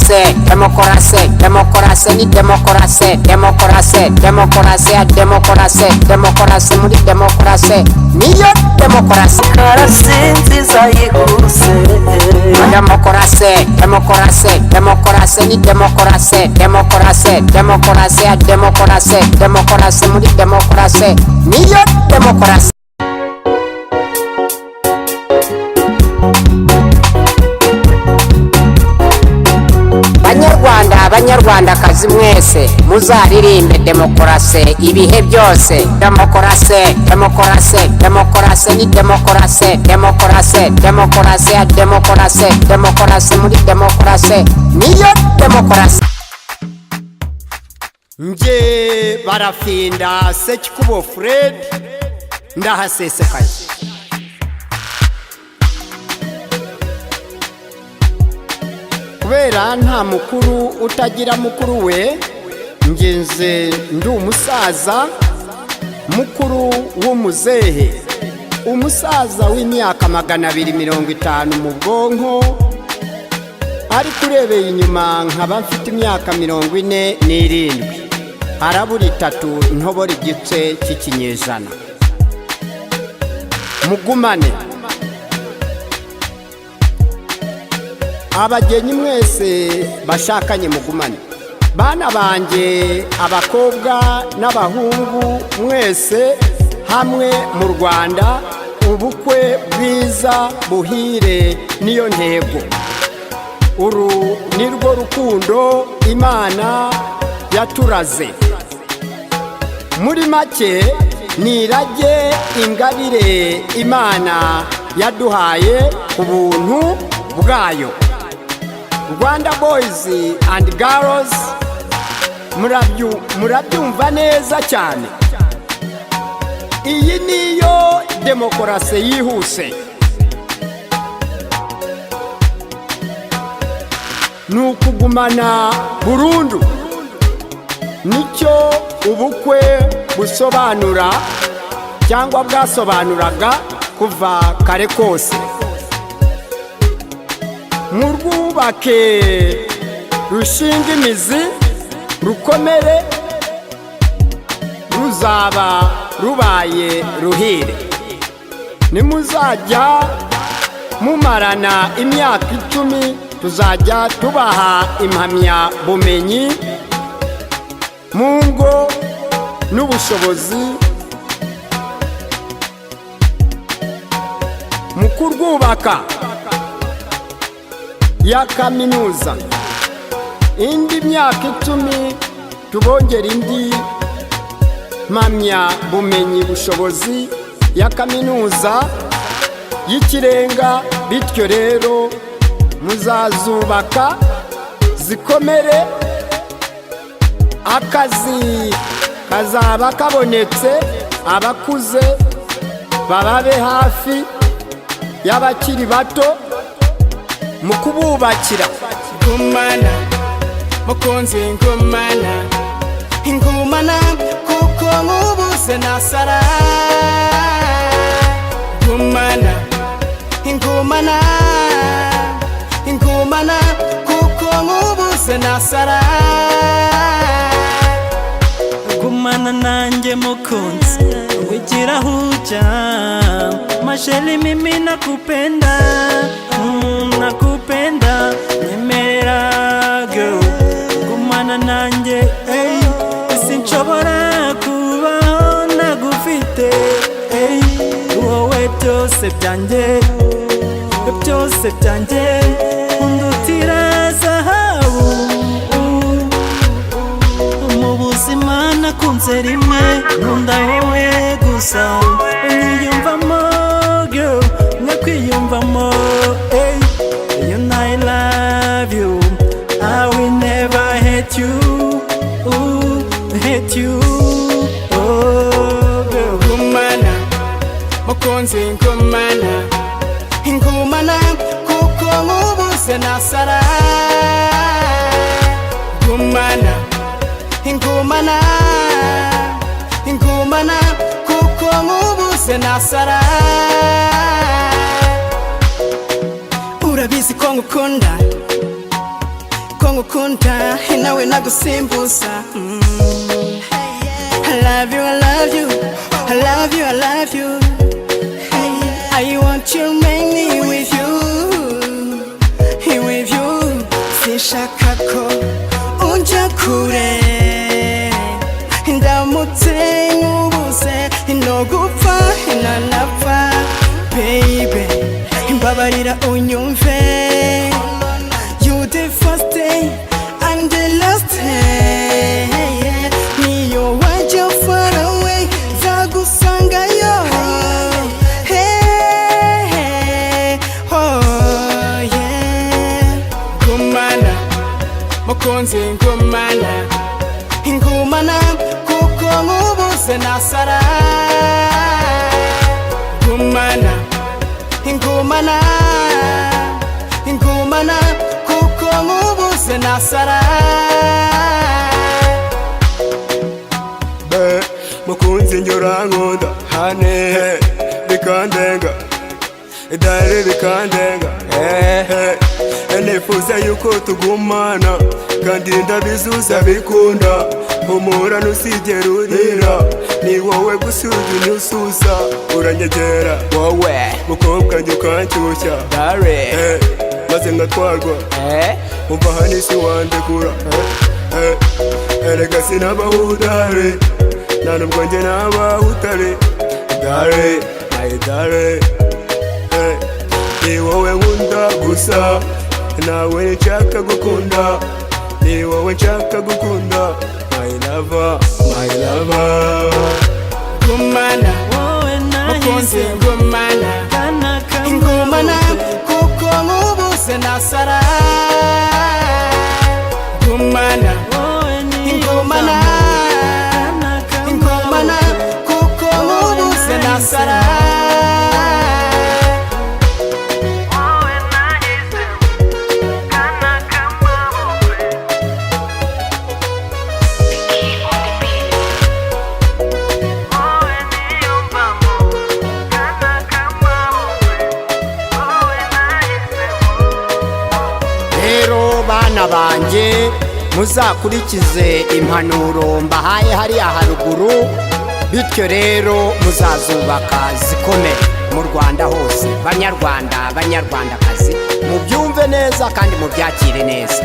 Demokarasi, demokarasi, demokarasi ni demokarasi, demokarasi, demokarasi ya demokarasi, demokarasi muri demokarasi niyo demokarasi. Demokarasi nziza yihuse. Demokarasi, demokarasi, demokarasi ni demokarasi, demokarasi, demokarasi ya demokarasi, demokarasi muri demokarasi niyo demokarasi. Banyarwanda, banyarwandakazi mwese, muzaririmbe demokarasi ibihe byose. Demokarasi, demokarasi, demokarasi ni demokarasi, demokarasi, demokarasi ya demokarasi, demokarasi muri demokarasi niyo demokarasi. Nje Barafinda Sekikubo Fred, ndahasesekaye. Kubera nta mukuru utagira mukuru we, ngenze ndi umusaza mukuru w'umuzehe, umusaza w'imyaka 250 mu bwonko, ariko urebeye inyuma nkaba mfite imyaka 47, harabura 3 ntobora igice cy'ikinyejana. Mugumane abagenyi mwese bashakanye, mugumane bana banjye abakobwa n'abahungu mwese hamwe mu Rwanda, ubukwe bwiza buhire niyo ntego. Uru ni rwo rukundo Imana yaturaze. Muri make ni irage ingabire Imana yaduhaye ku buntu bwayo. Rwanda boys and girls, murabyumva neza cyane. Iyi niyo demokarasi yihuse. Ni ukugumana burundu, nicyo ubukwe busobanura cyangwa bwasobanuraga kuva kare kose. Murwubake rushinga imizi, rukomere, ruzaba rubaye ruhire. Nimuzajya mumarana imyaka 10, tuzajya tubaha impamyabumenyi mu ngo n'ubushobozi mu kurwubaka ya kaminuza. Indi myaka 10 tubongera indi mpamyabumenyi bushobozi ya kaminuza y'ikirenga. Bityo rero muzazubaka zikomere, akazi kazaba kabonetse, abakuze bababe hafi y'abakiri bato mu kububakira. Ngumana mukunzi, ngumana, ngumana, kuko nkubuze nasara. Ngumana, ngumana, ngumana, kuko nkubuze nasara. Gumana nanjye mukunzi, wigira huja ma chérie, mimi nakupenda, nakupenda, nyemerera girl, gumana nanjye, hey, sinshobora kubaho nagufite, hey, wowe byose byanjye, byose byanjye, undutira zahabu. Mu buzima nakunze rimwe, nkunda wowe gusa, unyiyumvamo girl, nkakwiyumvamo, hey. You know I love you, I will never hate you. Ooh, hate you, oh girl. Ngumana mukunzi, ngumana, ngumana, kuko nkubuze nasara. Ngumana, ngumana, ngumana, kuko nkubuze nasara. Urabizi ko ngukunda. Kuko ngukunda, nawe nagusimbuza. I love you, I love you, I love you, I love you. I want to make me with you, with you. Sinshaka ko unja kure. Ndamutse nkubuze no gupfa nanapfa. Baby, mbabarira unyumve. You the first day and the last day. Niyo wajya far away, nzagusangayo. Hey, hey, oh yeah. Gumana, mukunzi, ngumana, ngumana, kuko nkubuze nasara. Gumana, ngumana, ngumana, kuko nkubuze nasara. Be mukunzi, njye urankunda hane bikandenga, dare bikandenga. Ehe, nifuza yuko tugumana kandi ndabizuza bikunda. Humura, ntusigera urira, ni wowe gusa ujya unyususa, uranyegera Wowe mukobwa, njye ukanshyushya dare Eh, maze ngatwarwa. Umva hano, isi wandekura. Eh, erega sinabaho udahari, nta nubwo njye nabaho utari dare, my dare. Eh, ni wowe nkunda gusa, nawe nshaka gukunda, ni wowe nshaka gukunda, my lover, my lover. Gumana, Wowe mukunzi, nahise ngumana, kana ngumana, kamabukwe. Kuko nkubuze nasara. Gumana, Wowe ngumana, niyumvamo kana ngumana, kamabukwe. Kuko nkubuze nasara. Wowe nahisemo, kana k'amabukwe. Wowe niyumvamo, kana k'amabukwe. Wowe nahisemo. Rero bana banjye, muzakurikize impanuro mbahaye hariya haruguru. Bityo rero muzazubaka zikomere mu Rwanda hose. Banyarwanda, banyarwandakazi, mubyumve neza kandi mubyakire neza.